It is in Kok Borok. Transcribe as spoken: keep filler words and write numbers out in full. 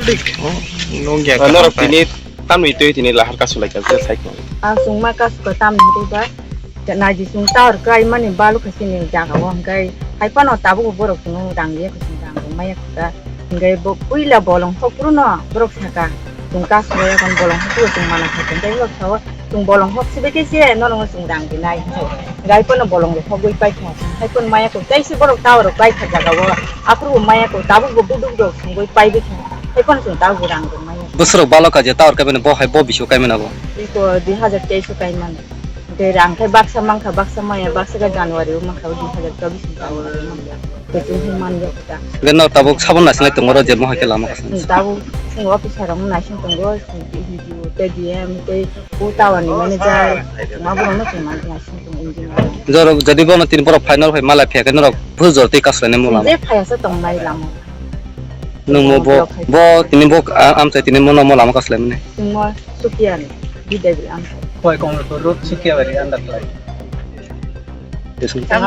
Nungya norok tini tamni twi tini lahar kasu lai kha je sai kha. A chwngma kasu ka tamni twi ba. Naidi chwng tower kai mani balu kha sini jaga o hwnkhe hai phano tabuk borok chwng rang ye kha chwng rang rwmaya kha. Hwnkhe bo puila bolong hokru no borok saka chwng kasu rwya kon bolong hokru chwng mana kha hwnkhe borok sao chwng bolong hok sibai khe se norok no chwng rang rinai hwnkhe. Hwnkhe hai phano bolong rok hokgwi paikha hai phano maya kok teisa borok tower rok paikha jaga o aphuru bo maya kok tabuk bo buduk rok thwngwi paibai kha hai phano chwng tabuk bo rang rok maya. Bwswrok balo kaijak tower kaimani bo hai bo bisio kaimani abo. Iko dui hazar teis o kaimani. Tei rang khe baksa mankha baksa maya baksa khe January o mankha o dui hazar chobbish ni January o mankha. Tei chwng hwn man ya kha. Hwnkhe no tabuk sabon nasinai tongo ro je mohai khe lama kaisa. Tabuk chwng officer rok naising tongo, D D O tei D M tei o tower ni manager ma borok no chwng naising tongo engineer. Jorok jodi bono tini borok final phai malai phiya khe norok bujor tei kaslainai mula. Je phaya sa tongnai lama. Nwng mo bo, bo tini bo, a-, amchai tini mo no mo lama kaslaimani. Nwng mo Sukiani, bidai bi amchai. Koi Kamalpur road Sukiabari under flight. Yes, sir.